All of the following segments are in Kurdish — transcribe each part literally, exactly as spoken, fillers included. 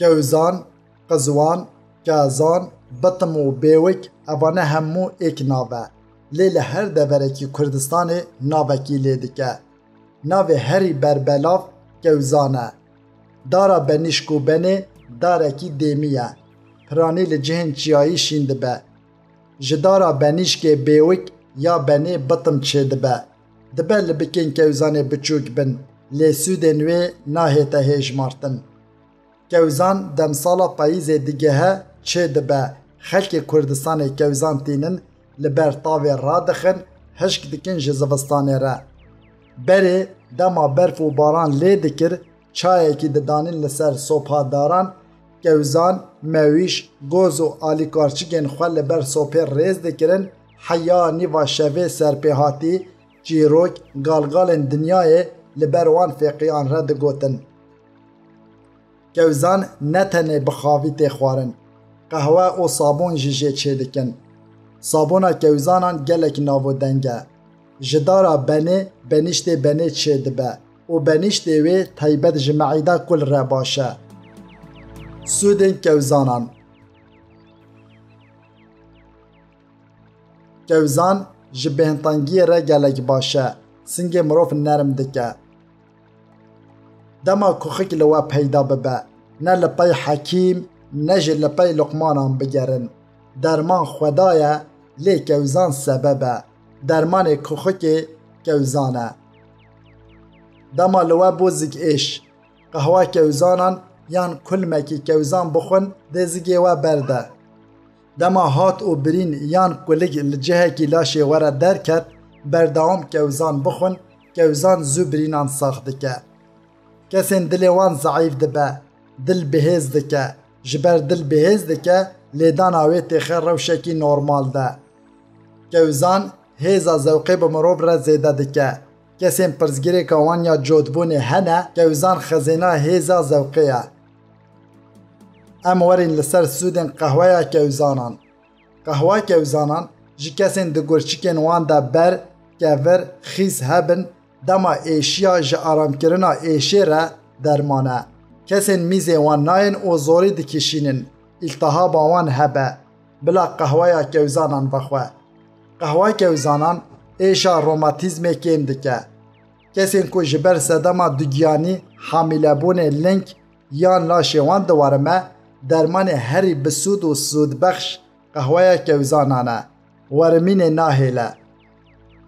Kewzan, Qizwan, Kazan, Bitim û Bêwik, evane hemû êk nav e. Lê li her deverekî Kurdistanê navekî lê dike. Navê herî berbelav Kewzan e. Dara benîşk û benê darekî dêmî ye. Piranî li cihên çiyayî şîn dibe. Ji dara benîşkê Bêwik ya benê Bitim çêdibe. Dibe li bikên Kewzanê biçûk bin, lê sûdên wê nahête hêjmartin. Kewzan demsala payîzê digehe çêdibe, xelkê Kurdistanê kewzan tînin, li ber tavê radixin, hişk dikin ji zivistanê re. Berê dema berf û baran lê dikir, çayekî didanîn li ser sopha daran, kewzan, mewîş, goz û alîkarçikên xwe li ber sopê rêz dikirin, heya nîva şevê serpêhatî, çîrok, galgalên dinyayê li ber wan fêqiyan re digotin. Kewzan ne tenê bi xavî tê xwarin, qehwe û sabûn jî jê çêdikin. Sabûna kewzanan gelek nav û deng e. Ji dara benê, benîştê benê çêdibe û benîştê wê taybet ji meîda kul re baş e. Sûdên kewzanan. Kewzan ji bêhntengiyê re gelek baş e, singê mirov nerm dike. Dema kuxik li we peyda bibe, ne li pey hekîm, ne jî li pey luqmanan bigerin. Derman xweda ye, lê kewzan sebeb e. Dermanê kuxikê kewzan e. Dema li we bû zikêş, qehwa kewzanan yan kulmekî kewzan bixwin, dê zigê we berde. Dema hat û birîn yan kulik li cihekî laşê we re derket, berdewam kewzan bixwin, kewzan zû birînan sax dike. Kesên dilê wan zeîf dibe, dil bihêz dike, ji ber dil bihêz dike, lêdana wê têxe rewşekî normal de. Kewzan hêza zewqê bi mirov re zêde dike. Kesên pirsgirêka wan ya cotbûnê hene, kewzan xezêna hêza zewqê ye. Em werin li ser sûdên qehweya kewzanan. Qehwa kewzanan ji kesên di gurçikên wan de ber, kevir, xîz hebin, dema êşiya ji aramkirina êşê re derman e. Kesên mîzê wan nayên û zorî dikişînin, îltihaba wan hebe, bila qehweya kewzanan vexwe. Qehwa kewzanan êşa romatîzmê kêm dike. Kesên ku ji ber sedema dugiyanî, hamîlebûnê ling yan laşê wan diwerime, dermanê herî bisûd û sûdbexş qehweya kewzanan e. Werimînê nahêle.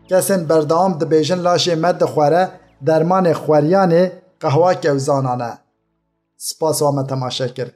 Kesên berdewam dibêjin laşê me dixwere, dermanê xweriyanê qehwa kewzanan e. Spas wa me temaşe kir.